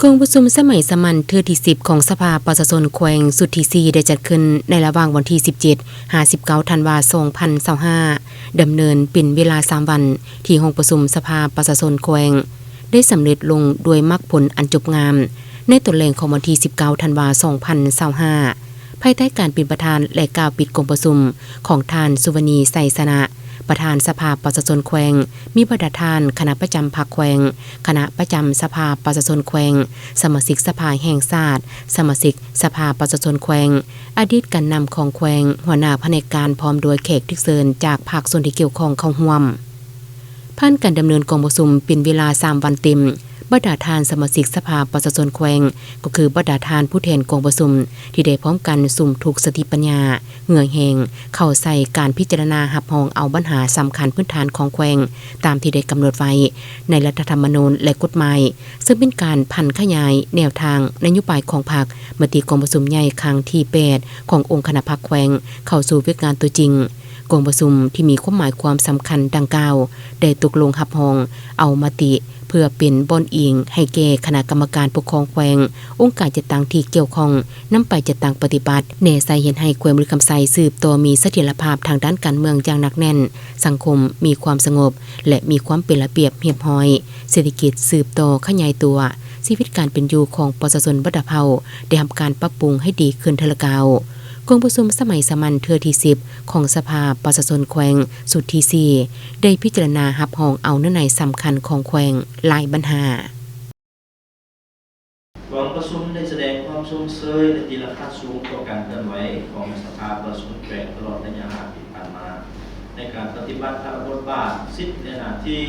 ກອງປະຊຸມສະໄໝສາມັນເທື່ອທີສິບຂອງສະພາປະຊາຊົນແຂວງຊຸດທີສີ່ ໄດ້ຈັດຂຶ້ນໃນລະຫວ່າງວັນທີສິບເຈັດຫາສິບເກົ້າທັນວາສອງພັນຊາວຫ້າ ດຳເນີນເປັນເວລາສາມວັນ ທີ່ຫ້ອງປະຊຸມສະພາປະຊາຊົນແຂວງ ໄດ້ສຳເລັດລົງດ້ວຍໝາກຜົນອັນຈົບງາມ ໃນຕອນແລງຂອງວັນທີສິບເກົ້າທັນວາສອງພັນຊາວຫ້າ ພາຍໃຕ້ການເປັນປະທານ ແລະ ກ່າວປິດກອງປະຊຸມຂອງທ່ານ ສຸວັນນີ ໄຊຊະນະ ປະທານສະພາປະຊາຊົນແຂວງ, ມີບັນດາທ່ານຄະນະປະຈຳພັກແຂວງ, ຄະນະປະຈຳສະພາປະຊາຊົນແຂວງ, ສະມາຊິກສະພາແຫ່ງຊາດ, ສະມາຊິກສະພາປະຊາຊົນແຂວງ, ອະດີດການນຳຂອງແຂວງ, ຫົວໜ້າພະແນກການ ພ້ອມດ້ວຍແຂກຖືກເຊີນຈາກພາກສ່ວນທີ່ກ່ຽວຂ້ອງເຂົ້າຮ່ວມ. ຜ່ານການດຳເນີນກອງປະຊຸມເປັນເວລາສາມວັນເຕັມ, ບັນດາທ່ານສະມາຊິກສະພາປະຊາຊົນແຂວງ ກໍຄືບັນດາທ່ານຜູ້ແທນກອງປະຊຸມ ທີ່ໄດ້ພ້ອມກັນສຸມທຸກສະຕິປັນຍາ, ເຫື່ອແຮງ ເຂົ້າໃສ່ການພິຈາລະນາຮັບຮອງເອົາບັນຫາສຳຄັນພື້ນຖານຂອງແຂວງ ຕາມທີ່ໄດ້ກຳນົດໄວ້ໃນລັດຖະທຳມະນູນ ແລະ ກົດໝາຍ, ເຊິ່ງເປັນການຜັນຂະຫຍາຍແນວທາງນະໂຍບາຍຂອງພັກ, ມະຕິກອງປະຊຸມໃຫຍ່ຄັ້ງທີແປດຂອງອົງຄະນະພັກແຂວງ ເຂົ້າສູ່ວຽກງານຕົວຈິງ. ກອງປະຊຸມທີ່ມີຄວາມໝາຍຄວາມສຳຄັນດັ່ງກ່າວ ໄດ້ຕົກລົງຮັບຮອງເອົາມະຕິ ເພື່ອເປັນບ່ອນອີງໃຫ້ແກ່ຄະນະກຳມະການປົກຄອງແຂວງ, ອົງການຈັດຕັ້ງທີ່ກ່ຽວຂ້ອງ ນຳໄປຈັດຕັ້ງປະຕິບັດ, ແນໃສ່ເຮັດໃຫ້ແຂວງບໍລິຄຳໄຊສືບຕໍ່ມີສະຖຽນລະພາບທາງດ້ານການເມືອງຢ່າງໜັກແໜ້ນ, ສັງຄົມມີຄວາມສະຫງົບ ແລະ ມີຄວາມເປັນລະບຽບຮຽບຮ້ອຍ, ເສດຖະກິດສືບຕໍ່ຂະຫຍາຍຕົວ, ຊີວິດການເປັນຢູ່ຂອງປະຊາຊົນບັນດາເຜົ່າໄດ້ຮັບການປັບປຸງໃຫ້ດີຂຶ້ນເທື່ອລະກ້າວ. ກອງປະຊຸມສະໄໝສາມັນເທື່ອທີສິບຂອງສະພາປະຊາຊົນແຂວງຊຸດທີສີ່ ໄດ້ພິຈາລະນາຮັບຮອງເອົາເນື້ອໃນສຳຄັນຂອງແຂວງຫຼາຍບັນຫາ. ກອງປະຊຸມໄດ້ສະແດງຄວາມຊົມເຊີຍ ແລະ ຕີລາຄາສູງຕໍ່ການເຄື່ອນໄຫວຂອງສະພາປະຊາຊົນແຂວງຕະຫຼອດໄລຍະຫ້າປີຜ່ານມາ ໃນການປະຕິບັດພາລະບົດບາດ, ສິດ ແລະ ໜ້າທີ່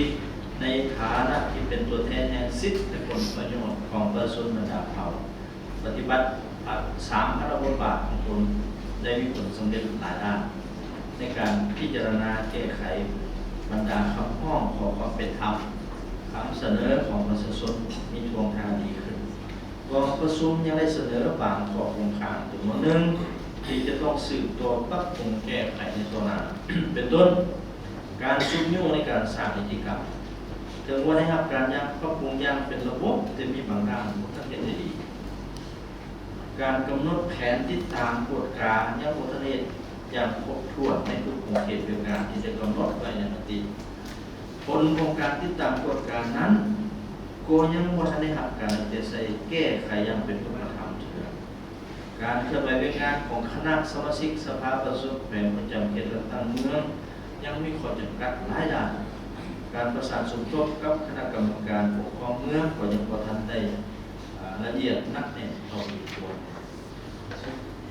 ໃນຖານະທີ່ເປັນຕົວແທນແຫ່ງສິດ ແລະ ຜົນປະໂຫຍດຂອງປະຊາຊົນບັນດາເຜົ່າ. ປະຕິບັດສາມພາລະບົດບາດຂອງຕົນໄດ້ມີຜົນສຳເລັດຫຼາຍດ້ານ ໃນການພິຈາລະນາແກ້ໄຂບັນດາຄຳຮ້ອງຂໍຄວາມເປັນທຳ, ຄຳສະເໜີຂອງປະຊາຊົນມີທ່ວງທ່າດີຂຶ້ນ. ກອງປະຊຸມຍັງໄດ້ສະເໜີບາງຂໍ້ຄົງຄ້າງຈຳນວນໜຶ່ງ ທີ່ຈະຕ້ອງສືບຕໍ່ປັບປຸງແກ້ໄຂໃນຕໍ່ໜ້າ ເປັນຕົ້ນ ການຊຸກຍູ້ໃນການສ້າງນິຕິກຳ ເຖິງວ່າໄດ້ຮັບການຢ່າງ ປັບປຸງຢ່າງເປັນລະບົບ, ແຕ່ມີບາງດ້ານບໍ່ທັນເຮັດໄດ້ດີ. ການກຳນົດແຜນຕິດຕາມກວດກາຍັງບໍ່ທັນເຮັດຢ່າງຄົບຖ້ວນໃນທຸກຂົງເຂດວຽກງານທີ່ໄດ້ກຳນົດໄວ້ໃນມະຕິ. ຜົນຂອງການຕິດຕາມກວດການັ້ນ ກໍຍັງບໍ່ທັນໄດ້ຮັບການເອົາໃຈໃສ່ແກ້ໄຂຢ່າງເປັນຮູບປະທຳເທື່ອ. ການເຄື່ອນໄຫວວຽກງານຂອງຄະນະສະມາຊິກສະພາປະຊາຊົນແຂວງປະຈຳເຂດເລືອກຕັ້ງເມືອງ ຍັງມີຂໍ້ຈຳກັດຫຼາຍດ້ານ. ການປະສານສົມທົບກັບຄະນະກຳມະການປົກຄອງເມືອງກໍຍັງບໍ່ທັນໄດ້ ອາ ລະອຽດໜັກແໜ້ນເທົ່າທີ່ຄວນ.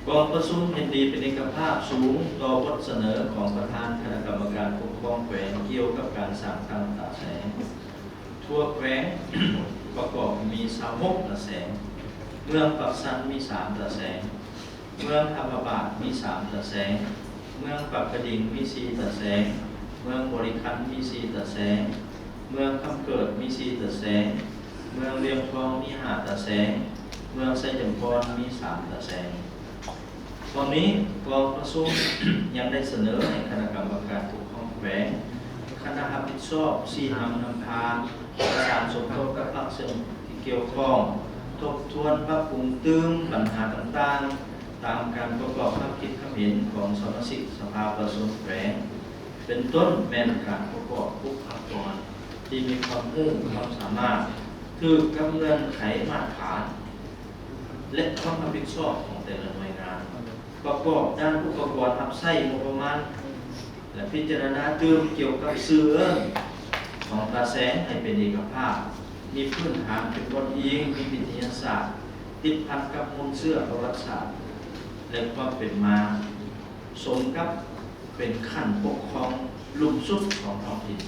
ກອງປະຊຸມເຫັນດີເປັນເອກະພາບສູງຕໍ່ບົດສະເໜີຂອງປະທານຄະນະກຳມະການປົກຄອງແຂວງກ່ຽວກັບການສ້າງຕັ້ງຕາແສງ. ທົ່ວແຂວງປະກອບມີຊາວຫົກຕາແສງ, ເມືອງປາກຊັນມີສາມຕາແສງ, ເມືອງທ່າພະບາດມີສາມຕາແສງ, ເມືອງປາກກະດິງມີສີ່ຕາແສງ, ເມືອງບໍລິຄັນມີສີ່ຕາແສງ, ເມືອງຄຳເກີດມີສີ່ຕາແສງ, ເມືອງວຽງທອງມີຫ້າຕາແສງ, ເມືອງໄຊຈຳພອນມີສາມຕາແສງ. ພ້ອມນີ້, ກອງປະຊຸມຍັງໄດ້ສະເໜີໃຫ້ຄະນະກຳມະການປົກຄອງແຂວງ, ຄະນະຮັບຜິດຊອບຊີ້ນຳນຳພາ, ປະສານສົມທົບກັບພາກສ່ວນທີ່ກ່ຽວຂ້ອງ, ທົບທວນປັບປຸງຕື່ມບັນຫາຕ່າງໆ ຕາມການປະກອບຄຳຄິດຄຳເຫັນຂອງສະມາຊິກສະພາປະຊາຊົນແຂວງ, ເປັນຕົ້ນແມ່ນການປະກອບບຸກຄະລາກອນທີ່ມີຄວາມຮູ້ຄວາມສາມາດ ຖືກກັບເງື່ອນໄຂມາດຖານ ແລະ ຄວາມຮັບຜິດຊອບຂອງແຕ່ລະໜ່ວຍງານ, ປະກອບດ້ານອຸປະກອນຮັບໃຊ້ງົບປະມານ ແລະ ພິຈາລະນາຕື່ມກ່ຽວກັບຊື່ເອີ້ນຂອງຕາແສງໃຫ້ເປັນເອກະພາບ, ມີພື້ນຖານເປັນບ່ອນອີງ, ມີວິທະຍາສາດ, ຕິດພັນກັບມູນເຊື້ອປະຫວັດສາດ ແລະ ຄວາມເປັນມາ, ສົມກັບເປັນຂັ້ນປົກຄອງລຸ່ມສຸດຂອງທ້ອງຖິ່ນ.